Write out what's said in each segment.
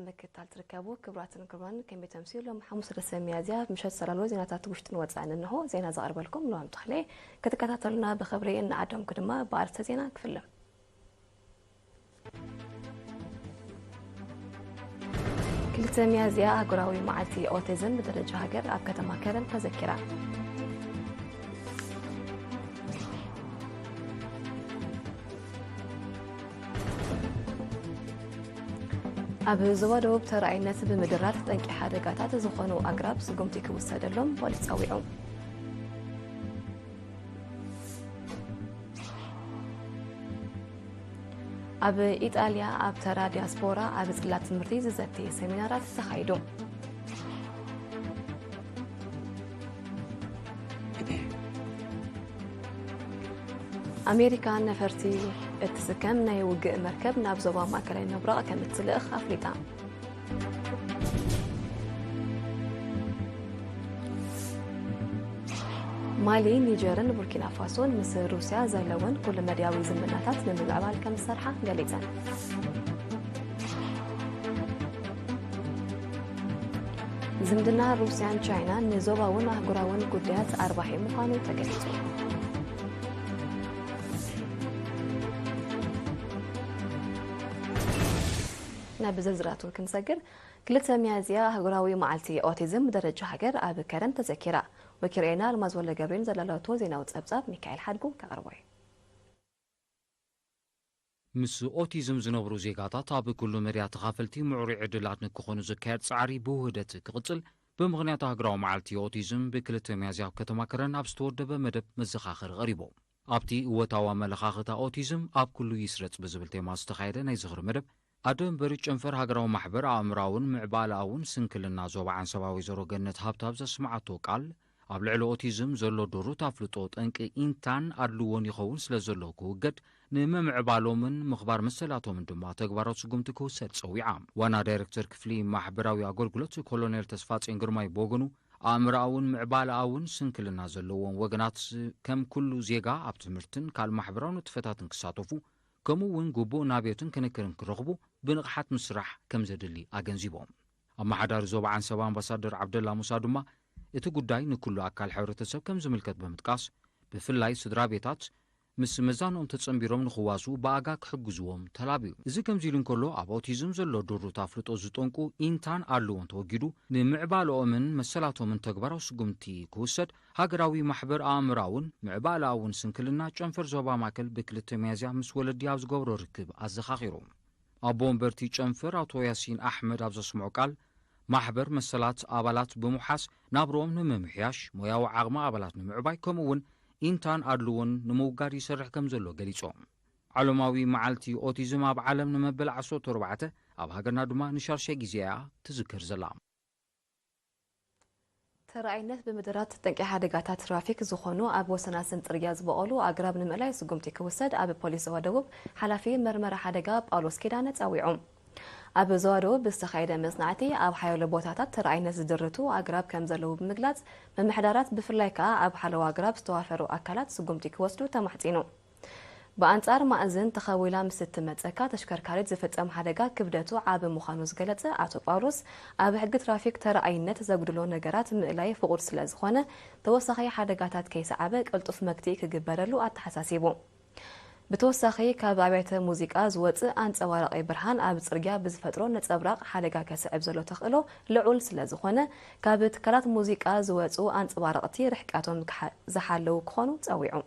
ምክትታል ትርከቡ ክቡራትን ክቡራን፣ ከመይ ተምስዩ? ሎም ሓሙስ ርእሰ ሚያዝያ ምሸት ሰላሎ ዜናታት ውሽጥን ወጻእን እንሆ። ዜና ዘቕርበልኩም ሉዋም ተኽሌ። ክትከታተሉና ብኽብሪ እናዓደምኩ ድማ ብኣርእስተ ዜና ክፍልም። ክልተ ሚያዝያ ኣህጉራዊ መዓልቲ ኦቲዝም ብደረጃ ሃገር ኣብ ከተማ ከረን ተዘኪራ። ኣብ ዞባ ደቡብ ተራኣይነት ብምድራት ጠንቂ ሓደጋታት ዝኾኑ ኣግራብ ስጉምቲ ክውሰደሎም ፖሊስ ጸዊዑ። ኣብ ኢጣልያ ኣብ ተራ ዲያስፖራ ኣብ ጽላት ትምህርቲ ዝዘቲ ሰሚናራት ተኻይዱ። ኣሜሪካ ነፈርቲ እትስከም ናይ ውግእ መርከብ ናብ ዞባ ማእከላይ ምብራቕ ከም እትልእኽ ኣፍሊጣ። ማሊ፣ ኒጀርን ቡርኪና ፋሶን ምስ ሩስያ ዘለወን ኩለመዳያዊ ዝምድናታት ንምምዕባል ከም ዝሰርሓ ገሊጸን። ዝምድና ሩስያን ቻይናን ንዞባውን ኣህጉራውን ጉዳያት ኣርባሒ ምዃኑ ተገሊጹ። ናብ ዝርዝራቱ ክንሰግር፣ ክልተ ሚያዝያ ኣህጉራዊ መዓልቲ ኦቲዝም ብደረጃ ሃገር ኣብ ከረን ተዘኪራ። ወኪልኤና ኣልማዝ ወልደገብርኤል ዘዳለወቶ ዜናዊ ጸብጻብ ሚካኤል ሓድጉ ከቕርቦ እዩ። ምስ ኦቲዝም ዝነብሩ ዜጋታት ኣብ ኩሉ መድያ ተኻፈልቲ ምዕሩይ ዕድላት ንክኾኑ ዝካየድ ጻዕሪ ብውህደት ክቕጽል፣ ብምኽንያት ኣህጉራዊ መዓልቲ ኦቲዝም ብክልተ ሚያዝያ ኣብ ከተማ ከረን ኣብ ዝተወደበ መደብ መዘኻኸሪ ቀሪቡ። ኣብቲ እወታዊ ኣመለኻኽታ ኦቲዝም ኣብ ኩሉ ይስረጽ ብዝብል ቴማ ዝተኻየደ ናይ ዝኽሪ መደብ፣ ኣደ መንበሪ ጨንፈር ሃገራዊ ማሕበር ኣእምራውን ምዕባለኣውን ስንክልና ዞባ ዓንሰባ ወይዘሮ ገነት ሃብታብ ዘስምዓቶ ቃል፣ ኣብ ልዕሊ ኦቲዝም ዘሎ ድሩት ኣፍልጦ ጠንቂ ኢንታን ኣድልዎን ይኸውን ስለ ዘሎ ክውገድ፣ ንምምዕባሎምን ምኽባር መሰላቶምን ድማ ተግባራዊ ስጉምቲ ክውሰድ ጸዊዓ። ዋና ዳይሬክተር ክፍሊ ማሕበራዊ ኣገልግሎት ኮሎኔል ተስፋጼን ግርማይ ብወገኑ፣ ኣእምሮኣውን ምዕባለኣውን ስንክልና ዘለዎም ወገናት ከም ኩሉ ዜጋ ኣብ ትምህርትን ካልእ ማሕበራዊ ንጥፈታትን ክሳተፉ፣ ከምኡ እውን ግቡእ ናብዮትን ክንክርን ክረኽቡ ብንቕሓት ምስራሕ ከም ዘድሊ ኣገንዚቦም። ኣመሓዳሪ ዞባ ዓንሰባ ኣምባሳደር ዓብደላ ሙሳ ድማ፣ እቲ ጉዳይ ንኩሉ ኣካል ሕብረተሰብ ከም ዝምልከት ብምጥቃስ፣ ብፍላይ ስድራ ቤታት ምስ መዛንኦም ተጸንቢሮም ንኽዋስኡ ብኣጋ ክሕግዝዎም ተላብዩ። እዚ ከምዚ ኢሉ እንከሎ፣ ኣብ ኦቲዝም ዘሎ ድሩት ኣፍልጦ ዝጠንቁ ኢንታን ኣድልዎን ተወጊዱ፣ ንምዕባለኦምን መሰላቶምን ተግባራዊ ስጉምቲ ክውሰድ፣ ሃገራዊ ማሕበር ኣእምራውን ምዕባለኣውን ስንክልና ጨንፈር ዞባ ማእከል ብክልተ ሚያዝያ ምስ ወለዲ ኣብ ዝገብሮ ርክብ ኣዘኻኺሩ። ኣቦ ወንበርቲ ጨንፈር ኣቶ ያሲን ኣሕመድ ኣብ ዘስምዖ ቃል፣ ማሕበር መሰላት ኣባላት ብምውሓስ ናብርኦም ንምምሕያሽ፣ ሞያዊ ዓቕሚ ኣባላት ንምዕባይ፣ ከምኡ እውን ኢንታን ኣድልዎን ንምውጋድ ይሰርሕ ከም ዘሎ ገሊጾም። ዓለማዊ መዓልቲ ኦቲዝም ኣብ ዓለም ንመበል ዓሰርተ ኣርባዕተ፣ ኣብ ሃገርና ድማ ንሻድሻይ ግዜ እያ ትዝከር ዘላ። ተረኣይነት ብምድራት ጠንቂ ሓደጋታት ትራፊክ ዝኾኑ ኣብ ወሰናስን ጽርግያ ዝበቐሉ ኣግራብ ንምእላይ ስጉምቲ ክውሰድ ኣብ ፖሊስ ዞባ ደቡብ ሓላፊ መርመራ ሓደጋ ጳውሎስ ኪዳነ ጸዊዑ። ኣብ ዞባ ደቡብ ብዝተኻየደ መጽናዕቲ ኣብ ሓያሎ ቦታታት ተረኣይነት ዝድርቱ ኣግራብ ከም ዘለዉ ብምግላጽ፣ ምምሕዳራት ብፍላይ ከኣ ኣብ ሓለዋ ኣግራብ ዝተዋፈሩ ኣካላት ስጉምቲ ክወስዱ ተማሕጺኑ። ብኣንጻር ማእዝን ተኸዊላ ምስ እትመጸካ ተሽከርካሪት ዝፍጸም ሓደጋ ክብደቱ ዓቢ ምዃኑ ዝገለጸ ኣቶ ጳውሎስ፣ ኣብ ሕጊ ትራፊክ ተረኣይነት ዘጉድሎ ነገራት ምእላይ ፍቑድ ስለ ዝኾነ፣ ተወሳኺ ሓደጋታት ከይሰዓበ ቅልጡፍ መግትኢ ክግበረሉ ኣተሓሳሲቡ። ብተወሳኺ፣ ካብ ኣብያተ ሙዚቃ ዝወጽእ ኣንጸባራቒ ብርሃን ኣብ ጽርግያ ብዝፈጥሮ ነጸብራቕ ሓደጋ ከስዕብ ዘሎ ተኽእሎ ልዑል ስለ ዝኾነ፣ ካብ ትካላት ሙዚቃ ዝወጹ ኣንጸባረቕቲ ርሕቀቶም ክሓ-፣ ዝሓለዉ ክኾኑ ጸዊዑ።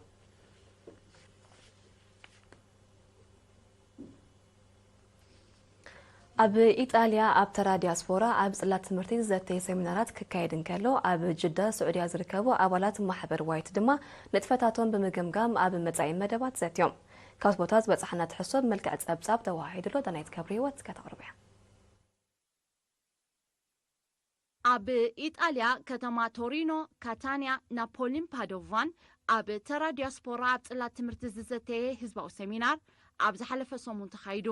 ኣብ ኢጣልያ ኣብ ተራ ዲያስፖራ ኣብ ጽላት ትምህርቲ ዝዘተየ ሰሚናራት ክካየድ እንከሎ፣ ኣብ ጅዳ ስዑድያ ዝርከቡ ኣባላት ማሕበር ዋይት ድማ ንጥፈታቶም ብምግምጋም ኣብ መጻኢ መደባት ዘትዮም። ካብ ቦታ ዝበጻሕና ትሕዝቶ ብመልክዕ ጸብጻብ ተወሃሂድሎ። ዳናይት ገብረ ህይወት ከተቕርቦ እያ። ኣብ ኢጣልያ ከተማ ቶሪኖ፣ ካታንያ፣ ናፖሊን ፓዶቫን ኣብ ተራ ዲያስፖራ ኣብ ጽላት ትምህርቲ ዝዘተየ ህዝባዊ ሰሚናር ኣብ ዝሓለፈ ሰሙን ተኻይዱ።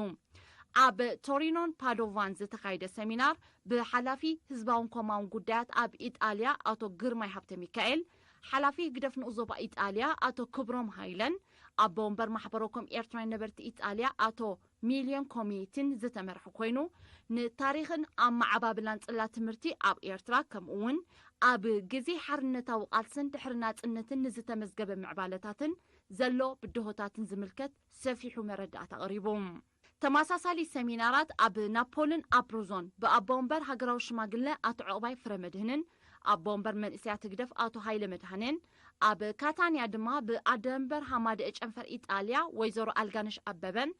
ኣብ ቶሪኖን ፓዶቫን ዝተኻየደ ሰሚናር ብሓላፊ ህዝባውን ኮማውን ጉዳያት ኣብ ኢጣልያ ኣቶ ግርማይ ሃብተ ሚካኤል፣ ሓላፊ ህግደፍ ንኡስ ዞባ ኢጣልያ ኣቶ ክብሮም ሃይለን፣ ኣቦ ወንበር ማሕበረ ኮም ኤርትራውያን ነበርቲ ኢጣልያ ኣቶ ሚልዮን ኮሚኒቲን ዝተመርሐ ኮይኑ፣ ንታሪኽን ኣመዓባብላን ጽላት ትምህርቲ ኣብ ኤርትራ፣ ከምኡ እውን ኣብ ግዜ ሓርነታዊ ቃልስን ድሕሪ ናጽነትን ንዝተመዝገበ ምዕባለታትን ዘሎ ብድሆታትን ዝምልከት ሰፊሑ መረዳእታ ኣቕሪቡ። ተመሳሳሊ ሰሚናራት ኣብ ናፖልን ኣፕሩዞን ብኣቦ ወንበር ሃገራዊ ሽማግለ ኣቶ ዕቑባይ ፍረመድህንን ኣቦ ወንበር መንእሰያት ህግደፍ ኣቶ ሃይለ መድሃኔን፣ ኣብ ካታንያ ድማ ብኣደ ወንበር ሃማደኤ ጨንፈር ኢጣልያ ወይዘሮ ኣልጋነሽ ኣበበን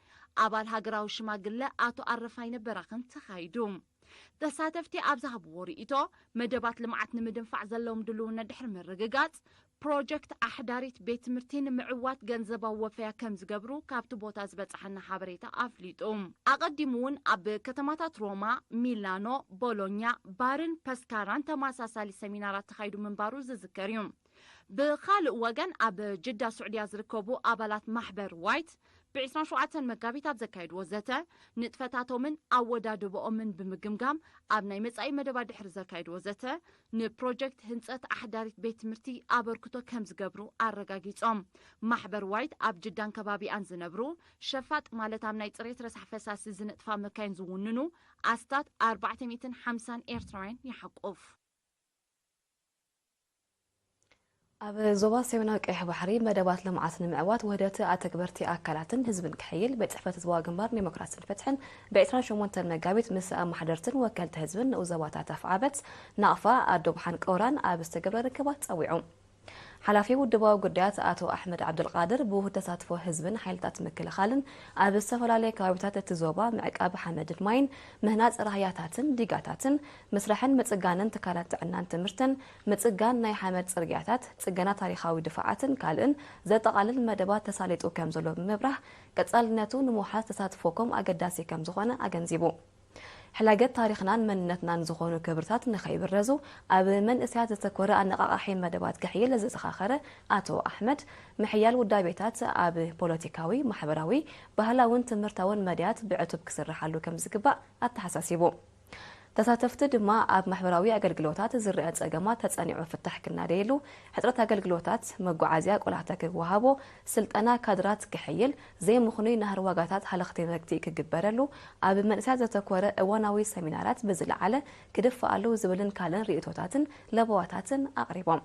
ኣባል ሃገራዊ ሽማግለ ኣቶ ኣረፋይነ በራኽን ተኻይዱ። ተሳተፍቲ ኣብ ዝሃብዎ ርእይቶ፣ መደባት ልምዓት ንምድንፋዕ ዘለዎም ድልውነት ድሕሪ ምርግጋጽ፣ ፕሮጀክት ኣሕዳሪት ቤት ትምህርቲ ንምዕዋት ገንዘባዊ ወፈያ ከም ዝገብሩ ካብቲ ቦታ ዝበጽሓና ሓበሬታ ኣፍሊጡ። ኣቐዲሙ እውን ኣብ ከተማታት ሮማ፣ ሚላኖ፣ ቦሎኛ፣ ባርን ፐስካራን ተመሳሳሊ ሰሚናራት ተኻይዱ ምንባሩ ዝዝከር እዩ። ብኻልእ ወገን፣ ኣብ ጅዳ ስዑድያ ዝርከቡ ኣባላት ማሕበር ዋይት ብ ዕስራን ሸውዓተን መጋቢት ኣብ ዘካየድዎ ዘተ፣ ንጥፈታቶምን ኣወዳድብኦምን ብምግምጋም፣ ኣብ ናይ መጻኢ መደባት ድሕሪ ዘካየድዎ ዘተ፣ ንፕሮጀክት ህንጸት ኣሕዳሪት ቤት ትምህርቲ ኣበርክቶ ከም ዝገብሩ ኣረጋጊጾም። ማሕበር ዋይት ኣብ ጅዳን ከባቢኣን ዝነብሩ ሸፋጥ፣ ማለት ኣብ ናይ ጽሬት ረሳሕ ፈሳሲ ዝነጥፋ መካይን ዝውንኑ ኣስታት ኣርባዕተ ሚእትን ሓምሳን ኤርትራውያን ይሓቁፍ። ኣብ ዞባ ሰሜናዊ ቀይሕ ባሕሪ መደባት ልምዓት ንምዕዋት ውህደት ኣተግበርቲ ኣካላትን ህዝብን ክሕይል ቤት ጽሕፈት ህዝባዊ ግንባር ዴሞክራስን ፍትሕን ብ ዕስራን ሸሞንተን መጋቢት ምስ ኣማሕደርትን ወከልቲ ህዝብን ንኡስ ዞባታት ኣፍዓበት፣ ናቕፋ፣ ኣዶ ብሓን ቀውራን ኣብ ዝተገብረ ርክባት ጸዊዑ። ሓላፊ ውድባዊ ጉዳያት ኣቶ ኣሕመድ ዓብዱልቃድር ብውሁድ ተሳትፎ ህዝብን ሓይልታት ምክልኻልን ኣብ ዝተፈላለየ ከባቢታት እቲ ዞባ ምዕቃብ ሓመድን ማይን፣ ምህናጽ ራህያታትን ዲጋታትን፣ ምስራሕን ምጽጋንን ትካላት ጥዕናን ትምህርትን፣ ምጽጋን ናይ ሓመድ ጽርግያታት፣ ጽገና ታሪኻዊ ድፋዓትን ካልእን ዘጠቓልል መደባት ተሳሊጡ ከም ዘሎ ብምብራህ፣ ቀጻልነቱ ንምውሓስ ተሳትፎኩም ኣገዳሲ ከም ዝኾነ ኣገንዚቡ። ሕላገት ታሪኽናን መንነትናን ዝኾኑ ክብርታት ንኸይብረዙ ኣብ መንእሰያት ዘተኮረ ኣነቓቓሒ መደባት ክሕይል ዘዘኻኸረ ኣቶ ኣሕመድ፣ ምሕያል ውዳቤታት ኣብ ፖለቲካዊ፣ ማሕበራዊ፣ ባህላውን ትምህርታውን መድያት ብዕቱብ ክስርሓሉ ከም ዝግባእ ኣተሓሳሲቡ። ተሳተፍቲ ድማ ኣብ ማሕበራዊ ኣገልግሎታት ዝረኣ ጸገማት ተጸኒዑ ፍታሕ ክናደየሉ፣ ሕጽረት ኣገልግሎታት፣ መጓዓዝያ ቆላሕታ ክወሃቦ፣ ስልጠና ካድራት ክሕይል፣ ዘይምኽኑይ ናህሪ ዋጋታት ሃለኽቲ መግትኢ ክግበረሉ፣ ኣብ መንእሰያት ዘተኮረ እዋናዊ ሰሚናራት ብዝለዓለ ክድፈኣሉ ዝብልን ካልእን ርእይቶታትን ለበዋታትን ኣቕሪቦም።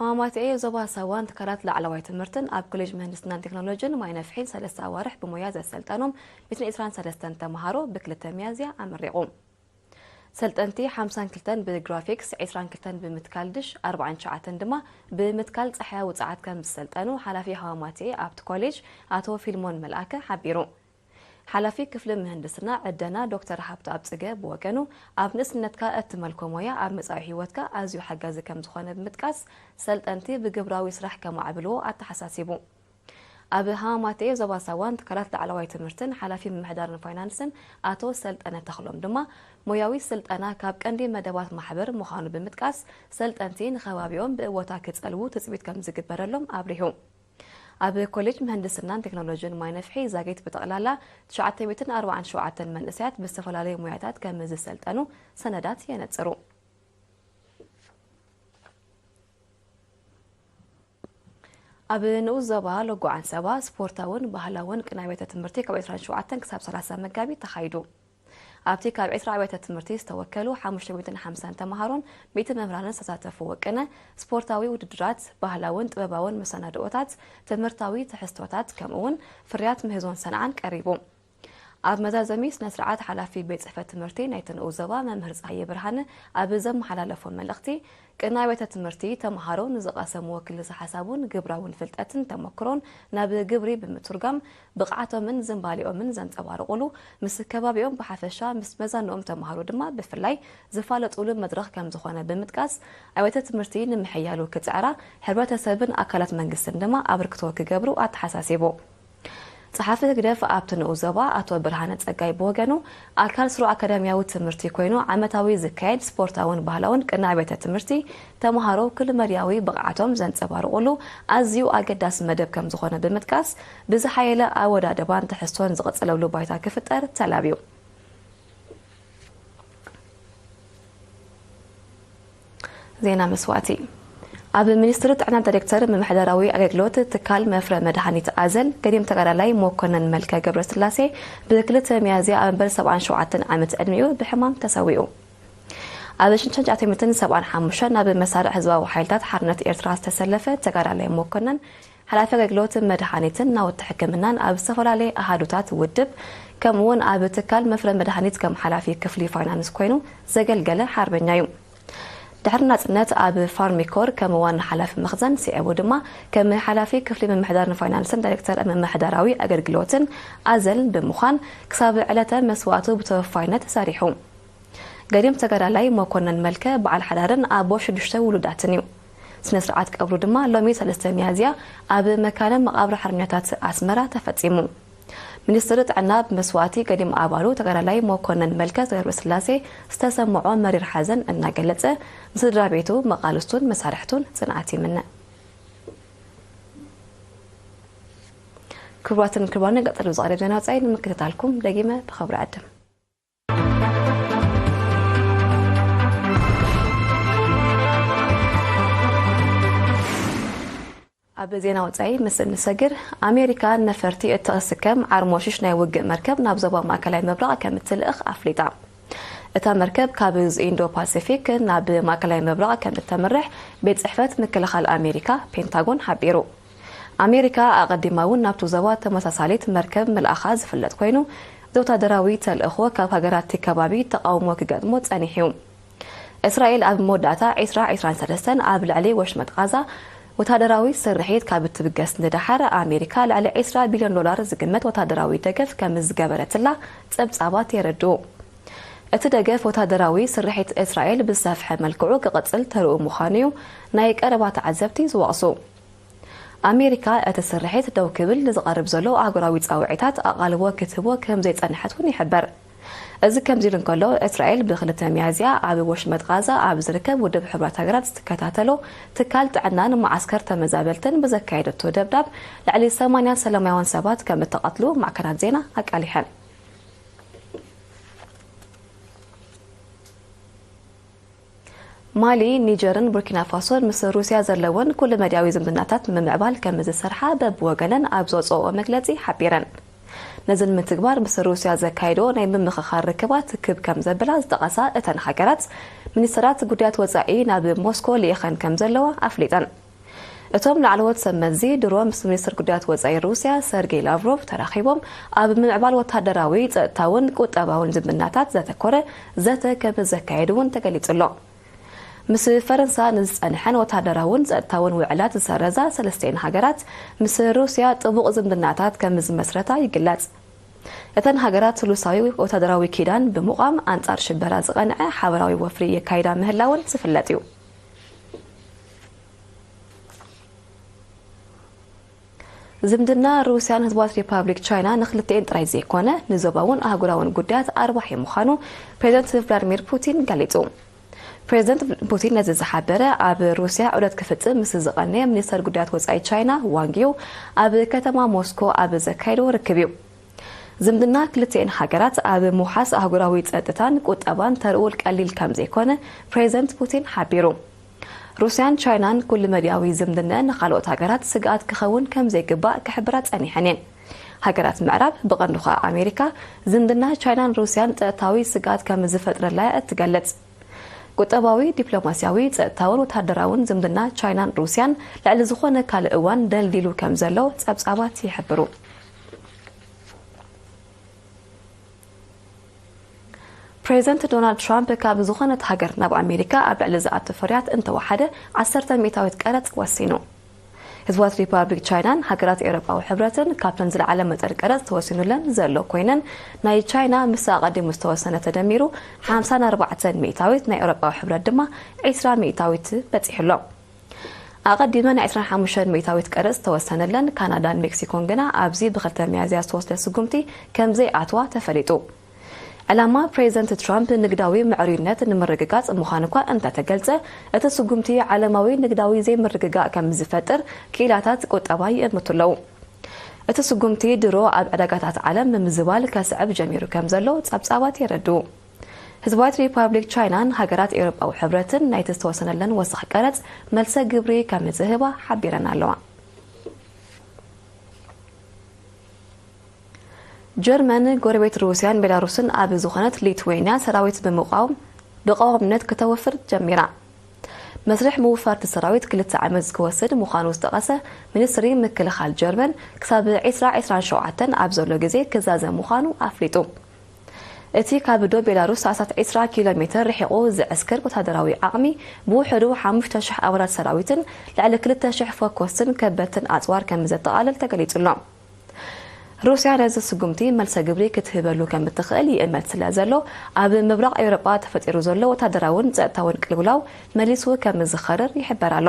ሃማማተኤ ዞባ ሳዋን ትካላት ላዕለዋይ ትምህርትን ኣብ ኮሌጅ ምህንድስናን ቴክኖሎጂን ማይ ነፍሒን ሰለስተ ኣዋርሕ ብሞያ ዘሰልጠኖም ሚእትን ዕስራን ሰለስተን ተምሃሮ ብክልተ ሚያዝያ ኣመሪቑ። ሰልጠንቲ ሓምሳን ክልተን ብግራፊክስ፣ ዕስራን ክልተን ብምትካል ድሽ፣ ኣርባዓን ትሽዓተን ድማ ብምትካል ጸሓያ ውጽዓት ከም ዝሰልጠኑ ሓላፊ ሃማማተኤ ኣብቲ ኮሌጅ ኣቶ ፊልሞን መልኣከ ሓቢሩ። ሓላፊ ክፍሊ ምህንድስና ዕደና ዶክተር ሃብቱ ኣብጽገ ብወገኑ፣ ኣብ ንእስነትካ እትመልኮ ሞያ ኣብ መጻኢ ህይወትካ ኣዝዩ ሓጋዚ ከም ዝኾነ ብምጥቃስ፣ ሰልጠንቲ ብግብራዊ ስራሕ ከማዕብልዎ ኣተሓሳሲቡ። ኣብ ሃማማተኤ ዞባ ሳዋን ትካላት ላዕለዋይ ትምህርትን ሓላፊ ምምሕዳርን ፋይናንስን ኣቶ ሰልጠነ ተኽሎም ድማ፣ ሞያዊ ስልጠና ካብ ቀንዲ መደባት ማሕበር ምዃኑ ብምጥቃስ፣ ሰልጠንቲ ንኸባቢኦም ብእወታ ክጸልዉ ትጽቢት ከም ዝግበረሎም ኣብሪሁ። ኣብ ኮሌጅ ምህንድስናን ቴክኖሎጂን ማይ ነፍሒ ዛጊት ብጠቕላላ ትሽዓተ ሚእትን ኣርባዓን ሸውዓተን መንእሰያት ብዝተፈላለዩ ሞያታት ከም ዝሰልጠኑ ሰነዳት የነጽሩ። ኣብ ንኡስ ዞባ ሎጎ ዓንሰባ ስፖርታውን ባህላውን ቅነ ኣብያተ ትምህርቲ ካብ ዕስራን ሸውዓተን ክሳብ ሰላሳ መጋቢት ተኻይዱ። ኣብቲ ካብ ዕስራ ኣብያተ ትምህርቲ ዝተወከሉ ሓሙሽተ ሚእትን ሓምሳን ተምሃሮን ሚእቲ መምህራንን ዝተሳተፍዎ ቅነ፣ ስፖርታዊ ውድድራት፣ ባህላውን ጥበባውን መሰናድኦታት፣ ትምህርታዊ ትሕዝቶታት፣ ከምኡውን ፍርያት ምህዞን ሰንዓን ቀሪቡ። ኣብ መዛዘሚ ስነ ስርዓት ሓላፊ ቤት ጽሕፈት ትምህርቲ ናይቲ ንኡስ ዞባ መምህር ጸሃየ ብርሃነ ኣብ ዘመሓላለፎ መልእኽቲ፣ ቅነ ኣብያተ ትምህርቲ ተምሃሮ ንዝቐሰምዎ ክልሰ ሓሳቡን ግብራውን ፍልጠትን ተመክሮን ናብ ግብሪ ብምትርጓም ብቕዓቶምን ዝንባሌኦምን ዘንጸባርቑሉ፣ ምስ ከባቢኦም ብሓፈሻ ምስ መዛንኦም ተምሃሮ ድማ ብፍላይ ዝፋለጡሉ መድረኽ ከም ዝኾነ ብምጥቃስ፣ ኣብያተ ትምህርቲ ንምሕያሉ ክጽዕራ፣ ሕብረተሰብን ኣካላት መንግስትን ድማ ኣበርክቶ ክገብሩ ኣተሓሳሲቡ። ጸሓፊ ህግደፍ ኣብቲ ንኡስ ዞባ ኣቶ ብርሃነ ጸጋይ ብወገኑ፣ ኣካል ስሩዕ ኣካዳሚያዊ ትምህርቲ ኮይኑ ዓመታዊ ዝካየድ ስፖርታውን ባህላውን ቅነ ኣብያተ ትምህርቲ ተምሃሮ ኩሉ መድያዊ ብቕዓቶም ዘንጸባርቑሉ ኣዝዩ ኣገዳሲ መደብ ከም ዝኾነ ብምጥቃስ፣ ብዝሓየለ ኣወዳድባን ትሕዝቶን ዝቕጽለሉ ባይታ ክፍጠር ተላብዩ። ዜና መስዋእቲ። ኣብ ሚኒስትሪ ጥዕና ዳይሬክተር ምምሕዳራዊ ኣገልግሎት ትካል መፍረ መድሃኒት ኣዘል ገዲም ተጋዳላይ መኮነን መልከ ገብረስላሴ ብ2 ሚያዝያ ኣብ መበል 77 ዓመት ዕድሚኡ ብሕማም ተሰዊኡ። ኣብ ሽንሸን ጫቴሚትን 75 ናብ መሳርዕ ህዝባዊ ሓይልታት ሓርነት ኤርትራ ዝተሰለፈ ተጋዳላይ መኮነን ሓላፊ ኣገልግሎት መድሃኒትን ናውቲ ሕክምናን ኣብ ዝተፈላለየ ኣሃዱታት ውድብ ከምኡ እውን ኣብ ትካል መፍረ መድሃኒት ከም ሓላፊ ክፍሊ ፋይናንስ ኮይኑ ዘገልገለ ሓርበኛ እዩ። ድሕሪ ናጽነት ኣብ ፋርሚኮር ከም ዋና ሓላፊ መኽዘን፣ ስዒቡ ድማ ከም ሓላፊ ክፍሊ ምምሕዳርን ፋይናንስን ዳይሬክተር ምምሕዳራዊ ኣገልግሎትን ኣዘል ብምዃን ክሳብ ዕለተ መስዋእቱ ብተወፋይነት ሰሪሑ። ገዲም ተጋዳላይ መኮነን መልከ በዓል ሓዳርን ኣቦ ሽዱሽተ ውሉዳትን እዩ። ስነ ስርዓት ቀብሩ ድማ ሎሚ 3 ሚያዝያ ኣብ መካነ መቓብር ሓርበኛታት ኣስመራ ተፈጺሙ። ሚኒስትሪ ጥዕና ብመስዋእቲ ገዲም ኣባሉ ተጋዳላይ መኮነን መልከ ገብረስላሴ ዝተሰምዖ መሪር ሓዘን እናገለጸ፣ ንስድራ ቤቱ፣ መቓልስቱን መሳርሕቱን ጽንዓት ይምነ። ክቡራትን ክቡራን፣ ቀጸሉ ዝቐርብ ዜና ወጻኢ ንምክትታልኩም ደጊመ ብኽብሪ ዕድም። ኣብ ዜና ወጻኢ ምስ እንሰግር፣ ኣሜሪካ ነፈርቲ እትኽስከም ዓርሞሽሽ ናይ ውግእ መርከብ ናብ ዞባ ማእከላይ ምብራቕ ከም እትልእኽ ኣፍሊጣ። እታ መርከብ ካብ ኢንዶ ፓሲፊክ ናብ ማእከላይ ምብራቕ ከም እተምርሕ ቤት ጽሕፈት ምክልኻል ኣሜሪካ ፔንታጎን ሓቢሩ። ኣሜሪካ ኣቐዲማ እውን ናብቲ ዞባ ተመሳሳሊት መርከብ ምልኣኻ ዝፍለጥ ኮይኑ፣ እዚ ወታደራዊ ተልእኾ ካብ ሃገራት እቲ ከባቢ ተቓውሞ ክገጥሞ ጸኒሑ እዩ። እስራኤል ኣብ መወዳእታ 2023 ኣብ ልዕሊ ወሽመጥ ቓዛ ወታደራዊ ስርሒት ካብ እትብገስ ንደሓር፣ ኣሜሪካ ልዕሊ 20 ቢልዮን ዶላር ዝግመት ወታደራዊ ደገፍ ከም ዝገበረትላ ጸብጻባት የረድኡ። እቲ ደገፍ ወታደራዊ ስርሒት እስራኤል ብዝሰፍሐ መልክዑ ክቕጽል ተርኡ ምዃኑ እዩ ናይ ቀረባ ተዓዘብቲ ዝወቕሱ። ኣሜሪካ እቲ ስርሒት ደው ክብል ንዝቐርብ ዘሎ ኣህጉራዊ ጻውዒታት ኣቓልቦ ክትህቦ ከም ዘይጸንሐት እውን ይሕበር። እዚ ከምዚ ኢሉ እንከሎ፣ እስራኤል ብ2 ሚያዝያ ኣብ ወሽመጥ ቓዛ ኣብ ዝርከብ ውድብ ሕቡራት ሃገራት ዝትከታተሎ ትካል ጥዕናን መዓስከር ተመዛበልትን ብዘካየደቶ ደብዳብ ልዕሊ 80 ሰላማውያን ሰባት ከም እተቐትሉ ማዕከናት ዜና ኣቃሊሐን። ማሊ፣ ኒጀርን ቡርኪና ፋሶን ምስ ሩስያ ዘለወን ኩሉ መዳያዊ ዝምድናታት ንምምዕባል ከም ዝሰርሓ በብወገነን ኣብ ዘውፅኦ መግለፂ ሓቢረን። ነዚ ንምትግባር ምስ ሩስያ ዘካየዶ ናይ ምምኽኻር ርክባት ክብ ከም ዘብላ ዝጠቐሳ እተን ሃገራት፣ ሚኒስትራት ጉዳያት ወፃኢ ናብ ሞስኮ ልኢኸን ከም ዘለዋ ኣፍሊጠን። እቶም ላዕለዎት ሰብ መዚ ድሮ ምስ ሚኒስትር ጉዳያት ወፃኢ ሩስያ ሰርጌይ ላቭሮቭ ተራኺቦም ኣብ ምምዕባል ወታደራዊ፣ ፀጥታውን ቁጠባውን ዝምድናታት ዘተኮረ ዘተ ከም ዘካየዱ እውን ተገሊጹ ኣሎ። ምስ ፈረንሳ ንዝጸንሐን ወታደራውን ጸጥታውን ውዕላት ዝሰረዛ ሰለስቲኤን ሃገራት ምስ ሩስያ ጥቡቕ ዝምድናታት ከም ዝመስረታ ይግለጽ። እተን ሃገራት ስሉሳዊ ወታደራዊ ኪዳን ብምቋም ኣንጻር ሽበራ ዝቐንዐ ሓበራዊ ወፍሪ የካይዳ ምህላውን ዝፍለጥ እዩ። ዝምድና ሩስያን ህዝባዊት ሪፓብሊክ ቻይና ንክልቲኤን ጥራይ ዘይኮነ ንዞባውን ኣህጉራውን ጉዳያት ኣርባሒ ምዃኑ ፕሬዚደንት ቭላድሚር ፑቲን ገሊጹ። ፕሬዚደንት ፑቲን ነዚ ዝሓበረ ኣብ ሩስያ ዑደት ክፍጽም ምስ ዝቐነየ ሚኒስተር ጉዳያት ወጻኢ ቻይና ዋንግ ዩ ኣብ ከተማ ሞስኮ ኣብ ዘካየዶ ርክብ እዩ። ዝምድና ክልቲኤን ሃገራት ኣብ ምውሓስ ኣህጉራዊ ጸጥታን ቁጠባን ተርኡ ቀሊል ከም ዘይኮነ ፕሬዚደንት ፑቲን ሓቢሩ። ሩስያን ቻይናን ኩሉ መዲያዊ ዝምድነአን ንኻልኦት ሃገራት ስግኣት ክኸውን ከም ዘይግባእ ክሕብራ ጸኒሐን እየን። ሃገራት ምዕራብ፣ ብቐንዱ ኸኣ ኣሜሪካ፣ ዝምድና ቻይናን ሩስያን ጸጥታዊ ስግኣት ከም ዝፈጥረላ እትገልጽ። ቁጠባዊ፣ ዲፕሎማስያዊ፣ ጸጥታውን ወተሃደራውን ዝምድና ቻይናን ሩስያን ልዕሊ ዝኾነ ካልእ እዋን ደልዲሉ ከም ዘሎ ጸብጻባት ይሕብሩ። ፕሬዚደንት ዶናልድ ትራምፕ ካብ ዝኾነት ሃገር ናብ ኣሜሪካ ኣብ ልዕሊ ዝኣቱ ፍርያት እንተወሓደ 10 ሚእታዊት ቀረጽ ወሲኑ። ህዝባዊት ሪፓብሊክ ቻይናን ሃገራት ኤውሮጳዊ ሕብረትን ካብተን ዝለዓለ መጠን ቀረጽ ተወሲኑለን ዘሎ ኮይነን፣ ናይ ቻይና ምስ ኣቐዲሙ ዝተወሰነ ተደሚሩ 54 ሚእታዊት፣ ናይ ኤውሮጳዊ ሕብረት ድማ 20 ሚእታዊት በጺሑ ኣሎ። ኣቐዲመን 25 ሚእታዊት ቀረጽ ዝተወሰነለን ካናዳን ሜክሲኮን ግና ኣብዚ ብ2 ሚያዝያ ዝተወስደ ስጉምቲ ከም ዘይኣትዋ ተፈሊጡ። ዕላማ ፕሬዚደንት ትራምፕ ንግዳዊ ምዕሩይነት ንምርግጋጽ ምዃኑ እኳ እንተተገልጸ፣ እቲ ስጉምቲ ዓለማዊ ንግዳዊ ዘይምርግጋእ ከም ዝፈጥር ክኢላታት ቁጠባ ይእምቱ ኣለዉ። እቲ ስጉምቲ ድሮ ኣብ ዕዳጋታት ዓለም ምምዝባል ከስዕብ ጀሚሩ ከም ዘሎ ጸብጻባት የረድኡ። ህዝባዊት ሪፓብሊክ ቻይናን ሃገራት ኤውሮጳዊ ሕብረትን ናይቲ ዝተወሰነለን ወሰኽ ቀረጽ መልሰ ግብሪ ከም ዝህባ ሓቢረን ኣለዋ። ጀርመን ጎረቤት ሩስያን ቤላሩስን ኣብ ዝኾነት ሊትዌንያ ሰራዊት ብምቋም ብቐዋምነት ከተወፍር ጀሚራ። መስርሕ ምውፋርቲ ሰራዊት ክልተ ዓመት ክወስድ ምዃኑ ዝጠቐሰ ሚኒስትሪ ምክልኻል ጀርመን፣ ክሳብ ዕስራ ዕስራን ሸውዓተን ኣብ ዘሎ ግዜ ክዛዘም ምዃኑ ኣፍሊጡ። እቲ ካብ ዶ ቤላሩስ ኣስታት ዕስራ ኪሎ ሜትር ርሒቑ ዝዕስክር ወታደራዊ ዓቕሚ፣ ብውሕዱ ሓሙሽተ ሽሕ ኣባላት ሰራዊትን ልዕሊ ክልተ ሽሕ ፈኮስትን ከበድትን ኣጽዋር ከም ዘጠቓልል ተገሊጹ ኣሎ። ሩስያ ነዚ ስጉምቲ መልሰ ግብሪ ክትህበሉ ከም እትኽእል ይእመት ስለ ዘሎ፣ ኣብ ምብራቕ ኤውሮጳ ተፈጢሩ ዘሎ ወታደራውን ጸጥታውን ቅልውላው መሊሱ ከም ዝኸርር ይሕበር ኣሎ።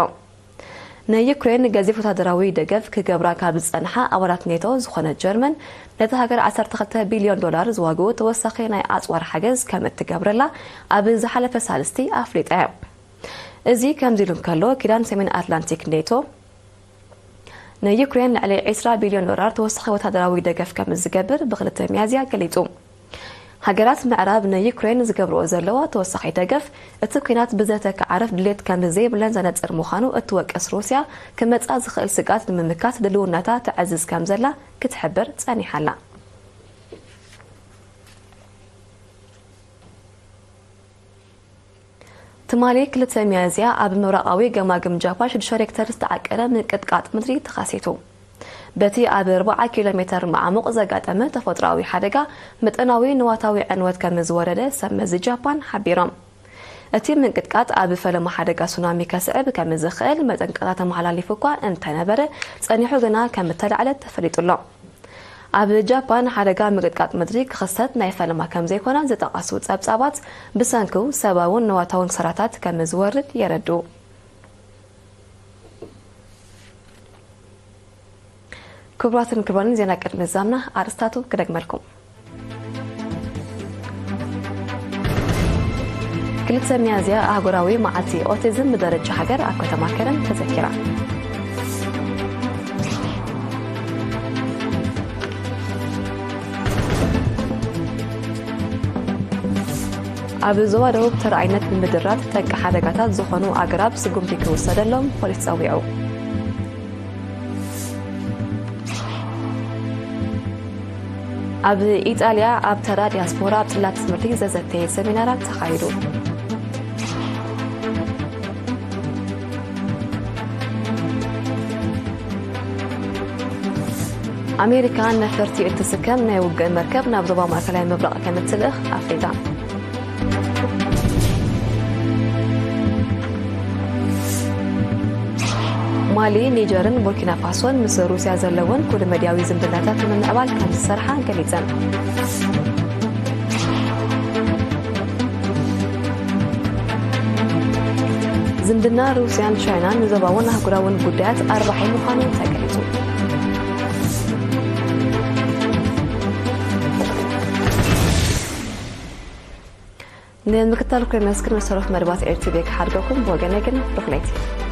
ንዩክሬን ገዚፍ ወታደራዊ ደገፍ ክገብራ ካብ ዝጸንሓ ኣባላት ኔቶ ዝኾነት ጀርመን፣ ነቲ ሃገር ዓሰርተ ክልተ ቢልዮን ዶላር ዝዋግኡ ተወሳኺ ናይ ኣጽዋር ሓገዝ ከም እትገብረላ ኣብ ዝሓለፈ ሳልስቲ ኣፍሊጣ እያ። እዚ ከምዚ ኢሉ እንከሎ፣ ኪዳን ሰሜን ኣትላንቲክ ኔቶ ንዩክሬን ልዕሊ ዕስራ ቢልዮን ዶላር ተወሳኺ ወታደራዊ ደገፍ ከም ዝገብር ብክልተ ሚያዝያ ገሊጹ። ሃገራት ምዕራብ ንዩክሬን ዝገብርኦ ዘለዋ ተወሳኺ ደገፍ፣ እቲ ኲናት ብዘተ ክዓርፍ ድሌት ከም ዘይብለን ዘነጽር ምዃኑ እትወቅስ ሩስያ፣ ክመጻ ዝኽእል ስግኣት ንምምካት ድልውነታ ተዕዝዝ ከም ዘላ ክትሕብር ጸኒሓ ኣላ። ትማሊ ክልተ ሚያዝያ ኣብ ምብራቓዊ ገማግም ጃፓን ሽዱሽተ ሬክተር ዝተዓቀነ ምንቅጥቃጥ ምድሪ ተኻሲቱ። በቲ ኣብ ኣርብዓ ኪሎ ሜተር መዓሙቕ ዘጋጠመ ተፈጥሮኣዊ ሓደጋ፣ መጠናዊ ንዋታዊ ዕንወት ከም ዝወረደ ሰብ መዚ ጃፓን ሓቢሮም። እቲ ምንቅጥቃጥ ኣብ ፈለማ ሓደጋ ሱናሚ ከስዕብ ከም ዝኽእል መጠንቀቕታ ተመሓላሊፉ እኳ እንተነበረ፣ ጸኒሑ ግና ከም እተላዕለ ተፈሊጡ ኣሎ። ኣብ ጃፓን ሓደጋ ምንቅጥቃጥ ምድሪ ክኽሰት ናይ ፈለማ ከም ዘይኮነ ዝጠቐሱ ጸብጻባት፣ ብሰንኩ ሰብኣውን ንዋታውን ክሳራታት ከም ዝወርድ የረድኡ። ክቡራትን ክቡራንን፣ ዜና ቅድሚ ምዛምና ኣርእስታቱ ክደግመልኩም። ክልተ ሚያዝያ ኣህጉራዊ መዓልቲ ኦቲዝም ብደረጃ ሃገር ኣብ ከተማ ከረን ተዘኪራ። ኣብ ዞባ ደቡብ ተረኣይነት ብምድራት ጠንቂ ሓደጋታት ዝኾኑ ኣግራብ ስጉምቲ ክውሰደሎም ፖሊስ ጸዊዑ። ኣብ ኢጣልያ ኣብ ተራ ዲያስፖራ ኣብ ጽላት ትምህርቲ ዘዘተየ ሰሚናራት ተኻይዱ። ኣሜሪካ ነፈርቲ እትስከም ናይ ውግእ መርከብ ናብ ዞባ ማእከላይ ምብራቕ ከም እትልእኽ ኣፍሊጣ። ማሊ፣ ኒጀርን ቡርኪና ፋሶን ምስ ሩስያ ዘለወን ኩሉ መድያዊ ዝምድናታት ንምምዕባል ከም ዝሰርሓ ገሊጸን። ዝምድና ሩስያን ቻይናን ንዞባውን ኣህጉራውን ጉዳያት ኣርባሒ ምዃኑ ተገሊጹ። ንምክትታልኩም የመስግን። መሰረት መደባት ኤርቲቪ ክሓድገኩም ብወገነይ ግን ርሑስ ለይቲ።